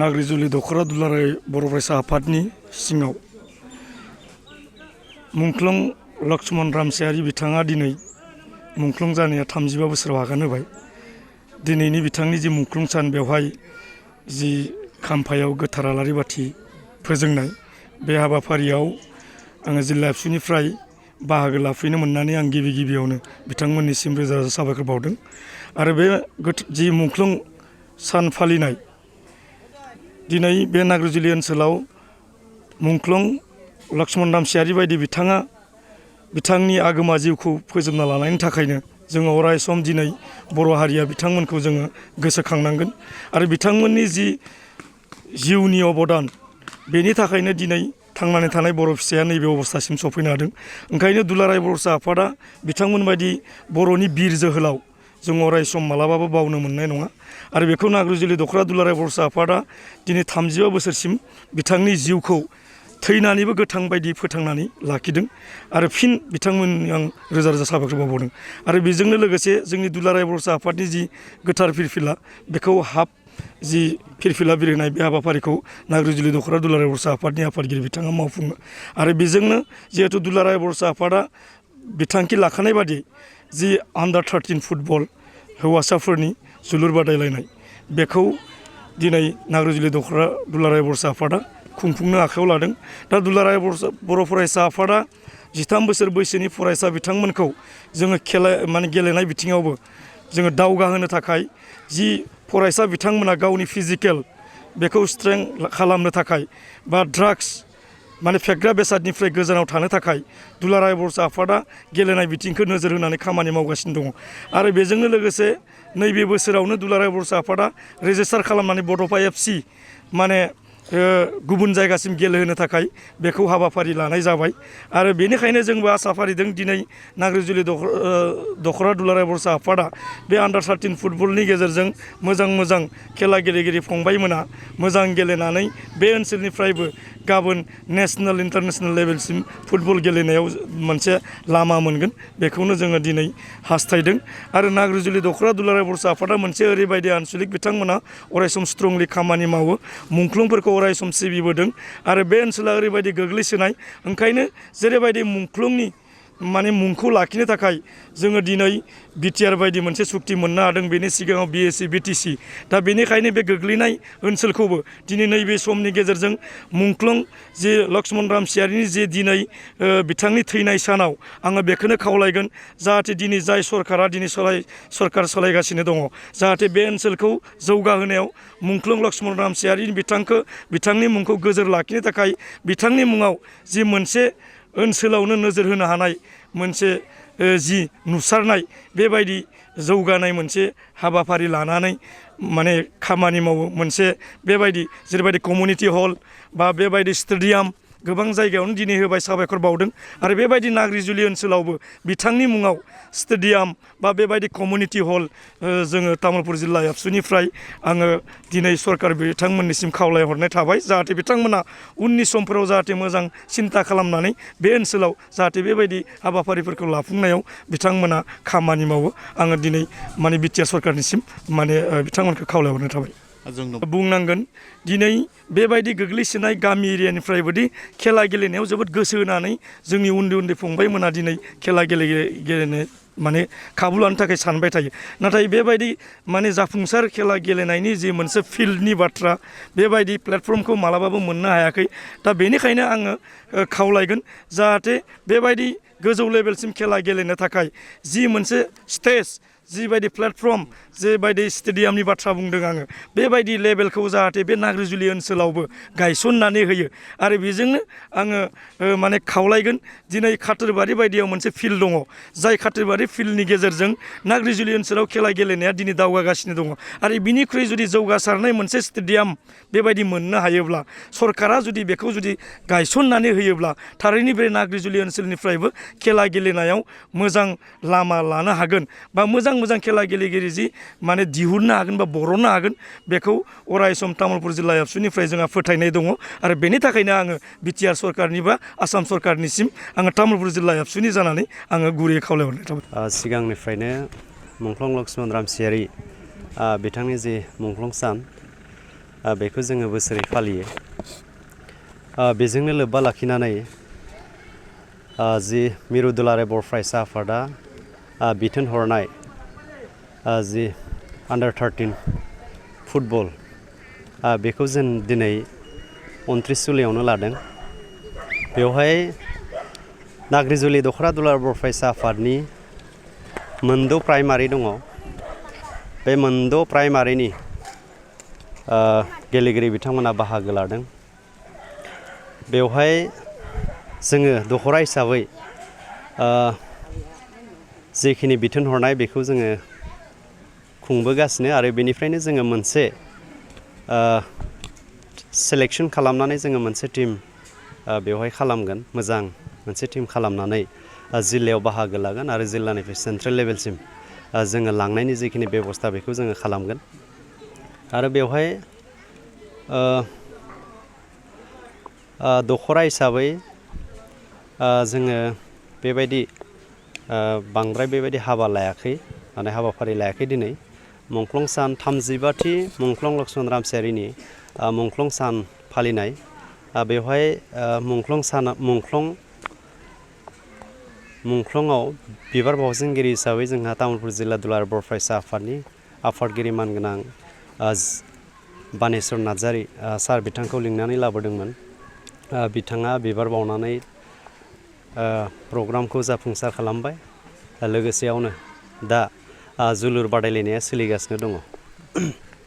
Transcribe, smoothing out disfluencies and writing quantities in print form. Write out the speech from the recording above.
नाग्रिजुलि दखरा दुलाराय बर' फरायसा आफादनि सिङाव मुंख्लं लक्ष्मण रामसियारि बिथाङा दिनै मुंख्लं जानाया 35 बोसोराव आगान होबाय। दिनैनि बिथांनि जि मुंख्लं सान बेवहाय जि खाम्फायाव गोथार आलारि बाथि फोजोंनाय बे हाबाफारियाव आङो जिल्ला एबसुनिफ्राय बाहागो लाफैनो मोननानै आं गिबियावनो बिथांमोननिसिम रोजा रोजा साबायखर बावदों। आरो बे जि मुंख्लं सान फालिनाय दिनै बे नाग्रिजुलि ओनसोलाव मुंख्लं लक्ष्मण रामसियारि बायदि बिथाङा बिथांनि आगोमा जिउखौ फोजोबना लानायनि थाखायनो जोङो अराय सम दिनै बर' हारिया बिथांमोनखौ जोङो गोसोखांनांगोन। आरो बिथांमोननि जि जिउनि अबदान बेनि थाखायनो दिनै थांनानै थानाय बर' फिसाया नैबे अबस्थासिम सफैनो हादों। ओंखायनो दुलाराय बर' आफादा बिथांमोन बायदि बर'नि बिर जोहोलाव जों अराय सम मालाबाबो बावनो मोननाय नङा। आरो बेखौ नाग्रिजुलि दखरा दुलाराय बर' आफादा दिनै 35 बोसोरसिम बिथांनि जिउखौ थैनानैबो गोथां बायदि फोथांनानै लाखिदों। आरो फिन बिथांमोननि आं रोजा रोजा साबायखर बावदों। आरो बेजोंनो लोगोसे जोंनि दुलाराय बर' आफादनि जि गोथार फिरफिला बेखौ जि फिरफिला बिरहोनाय बे हाबाफारिखौ नाग्रिजुलि दखरा दुलाराय बर' आफादनि आफादगिरि बिथाङा मावफुङो। आरो बेजोंनो जिहेतु दुलाराय बर' आफादा बिथांखि लाखानाय बादि जि Under-13 फुटबल हौवासाफोरनि जोलुर बादायलायनाय बेखौ दिनै नाग्रिजुलि दखरा दुलाराय बर' आफादा खुंफुंनो आखायाव लादों। दा दुलाराय बर' फरायसा आफादा 13 बोसोर बैसोनि फरायसा बिथांमोनखौ जोङो गेलेनाय बिथिङावबो जोङो दावगाहोनो थाखाय जि फरायसा बिथांमोना गावनि फिजिकेल बेखौ स्ट्रेंथ खालामनो थाखाय बा ड्राग्स फेग्रा बेसादनिफ्राय गोजानाव थानो थाखाय दुलाराय बर' आफादा गेलेनाय बिथिंखौ नोजोर होनानै खामानि मावगासिनो दङ। आरो बेजोंनो लोगोसे नैबे बोसोरावनो दुलाराय बर' आफादा रेजिस्टार खालामनानै बड'फा FC गुबुन जायगासिम गेलेहोनो थाखाय बेखौ हाबाफारि लानाय जाबाय। आरो बेनिखायनो जोंबो आसा फारिदों दिनै नाग्रिजुलि दखरा दुलाराय बर' आफादा बे Under-13 फुटबलनि गेजेरजों मोजां खेला गेलेगिरि फंबायमोना मोजां गेलेनानै बे ओनसोलनिफ्रायबो गाबोन नेसनेल इन्टारनेसनेल लेभेलसिम फुटबल गेलेनायाव मोनसे लामा मोनगोन बेखौनो जोङो दिनै हास्थायदों। आरो नाग्रिजुलि दखरा दुलाराय बर' आफादा मोनसे ओरैबायदि आनसलिक बिथांमोना अरायसम स्ट्रंलि खामानि मावो मुंख्लंफोरखौ अरायसम सिबिबोदों। आरो बे ओनसोला ओरैबायदि गोग्लैसोनाय ओंखायनो जेरैबायदि मुंख्लंनि मुंखौ लाखिनो थाखाय जोङो दिनै BTR बायदि मोनसे सुक्ति मोननो हादों। बेनि सिगाङाव BSc BTC दा बेनिखायनो बे गोग्लैनाय ओनसोलखौबो दिनै नैबे समनि गेजेरजों मुंख्लं जे लक्ष्मण रामसियारिनि जे दिनै बिथांनि थैनाय सानाव आङो बेखौनो खावलायगोन जाहाथे दिनै जाय सरकारा दिनै सरकार सालायगासिनो दङ जाहाथे बे ओनसोलखौ जौगाहोनायाव मुंख्लं लक्ष्मण रामसियारिनि बिथांनि मुंखौ गोजोर लाखिनो थाखाय बिथांनि मुङाव जि मोनसे ओनसोलावनो नोजोर होनो हानाय मोनसे जि नुसारनाय बेबायदि जौगानाय मोनसे हाबाफारि लानानै खामानि मावो। मोनसे बेबायदि जेरैबायदि कमिउनिटि हल बा बेबायदि स्टेडियाम गोबां जायगायावनो दिनै होबाय साबायखर बावदों। आरो बेबायदि नाग्रिजुलि ओनसोलावबो बिथांनि मुङाव स्टेडियाम बा बेबायदि कमिउनिटि हल जोङो तामुलपुर जिल्ला एबसुनिफ्राय आङो दिनै सरकार बिथांमोननिसिम खावलायहरनाय थाबाय जाहाथे बिथांमोना उननि समफोराव जाहाथे मोजां सिन्था खालामनानै बे ओनसोलाव जाहाथे बेबायदि हाबाफारिफोरखौ लाफुंनायाव बिथांमोना खामानि मावो। आङो दिनै BTR सरकारनिसिम बिथांमोनखौ खावलायहरनाय थाबाय। बुंनांगोन दिनै बेबायदि गोग्लैसोनाय गामि एरियानिफ्रायबोदि खेला गेलेनायाव जोबोद गोसो होनानै जोंनि उन्दै फंबायमोना दिनै खेला गेलेनो खाबु लानो थाखाय सानबाय थायो। नाथाय बेबायदि जाफुंसार खेला गेलेनायनि जि मोनसे फिल्डनि बाथ्रा बेबायदि प्लेटफर्मखौ मालाबाबो मोननो हायाखै। दा बेनिखायनो आङो खावलायगोन जाहाथे बेबायदि गोजौ लेभेलसिम खेला गेलेनो थाखाय जि मोनसे स्टेज जिबायदि प्लेटफर्म जेबायदि स्टेडियामनि बाथ्रा बुंदों आङो बेबायदि लेभेलखौ जाहाथे बे नाग्रिजुलि ओनसोलावबो गायसननानै होयो। आरो बेजोंनो आङो खावलायगोन दिनै खाथोरबारि बायदियाव मोनसे फिल्ड दङ जाय खाथोरबारि फिल्डनि गेजेरजों नाग्रिजुलि ओनसोलाव खेला गेलेनाया दिनै दावगागासिनो दङ। आरो बिनिख्रुइ जुदि जौगासारनाय मोनसे स्टेडियाम बेबायदि मोननो हायोब्ला सरकारा जुदि बेखौ गायसननानै होयोब्ला थारैनो बे नाग्रिजुलि ओनसोलनिफ्रायबो खेला गेलेनायाव मोजां लामा लानो हागोन बा मोजां खेला गेलेगिरि दिहुननो हागोन बा बरननो हागोन बेखौ अरायसम तामुलपुर जिल्ला एबसुनिफ्राय जोंहा फोथायनाय दङ। आरो बेनि थाखायनो आङो BTR सरकारनि बा आसाम सरकारनिसिम आङो तामुलपुर जिल्ला एबसुनि जानानै आङो गुरैयै खावलायहरनाय थाबाय। सिगांनिफ्रायनो मुंख्लं लक्ष्मण रामसियारि बिथांनि जि मुंख्लं सान बेखौ जोङो बोसोरै फालियो। बेजोंनो लोब्बा लाखिनानै जि मिरु दुलाराय बर' फरायसा आफादा बिथोन हरनाय जि आन्डार 13 फुटबल बेखौ जों दिनै 29 जुलाइआवनो लादों। बेवहाय नाग्रिजुलि दख'रा दुलाराय बर' फरायसा आफादनि मोनद' प्राइमारि दङ। बे मोनद' प्राइमारिनि गेलेगिरि बिथांमोना बाहागो लादों। बेवहाय जोङो दख'रा हिसाबै जिखिनि बिथोन हरनाय बेखौ जोङो खुंबोगासिनो आरो बेनिफ्रायनो जोङो मोनसे सेलेक्सन खालामनानै जोङो मोनसे टिम बेवहाय खालामगोन। मोजां मोनसे टिम खालामनानै जिल्लायाव बाहागो लागोन आरो जिल्लानिफ्राय सेन्ट्रेल लेभेलसिम जोङो लांनायनि जिखिनि बेबस्था बेखौ जोङो खालामगोन। आरो बेवहाय दख'रा हिसाबै जोङो बेबायदि बांद्राय बेबायदि हाबा लायाखै, माने हाबाफारि लायाखै दिनै। मुंख्लं सान 35थि मुंख्लं लक्ष्मन रामसियारिनि मुंख्लं सान फालिनाय बेवहाय मुंख्लंआव बिबार बावजेनगिरि हिसाबै जोंहा तामुलपुर जिल्ला दुलाराय बर' फरायसा आफादनि आफादगिरि मानगोनां बानेस्वर नार्जारि सार बिथांखौ लिंनानै लाबोदोंमोन। बिथाङा बिबार बावनानै प्रग्रामखौ जाफुंसार खालामबाय। लोगोसेयावनो दा जोलुर बादायलायनाया सोलिगासिनो दङ।